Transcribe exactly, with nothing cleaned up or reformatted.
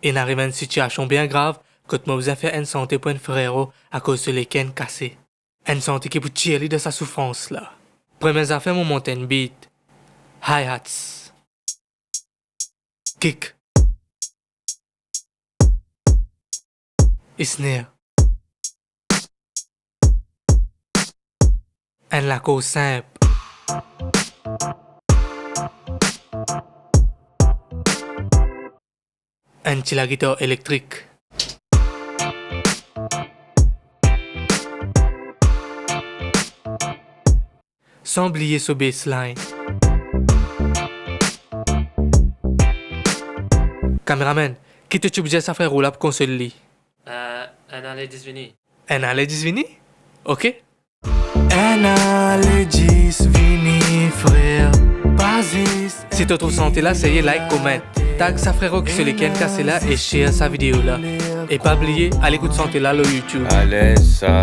Inn ariv enn sitiasion bien grav kot mo bizin fer enn sante pou enn frero akoz so leker inn kase. Enn sante ki pou tir li dan sa soufrans la. Premie zafer, mo mont enn beat. Hi-hats. Kick. Snare. Enn lakor sinp. Enn ti lagitar elektrik. San bliye so bassline. Kameramenn, ki to ti bizin sa frero la pou konsol li? Euh, enn ale dis vini. Enn ale dis vini? Ok. Enn ale dis vini, frer, pa zis. Si to trouv sante la serye, like, comment. Tag sa frero ki so leker inn kase la e share sa video la. E pa bliye, al ekout sante la lor YouTube. Alez sa.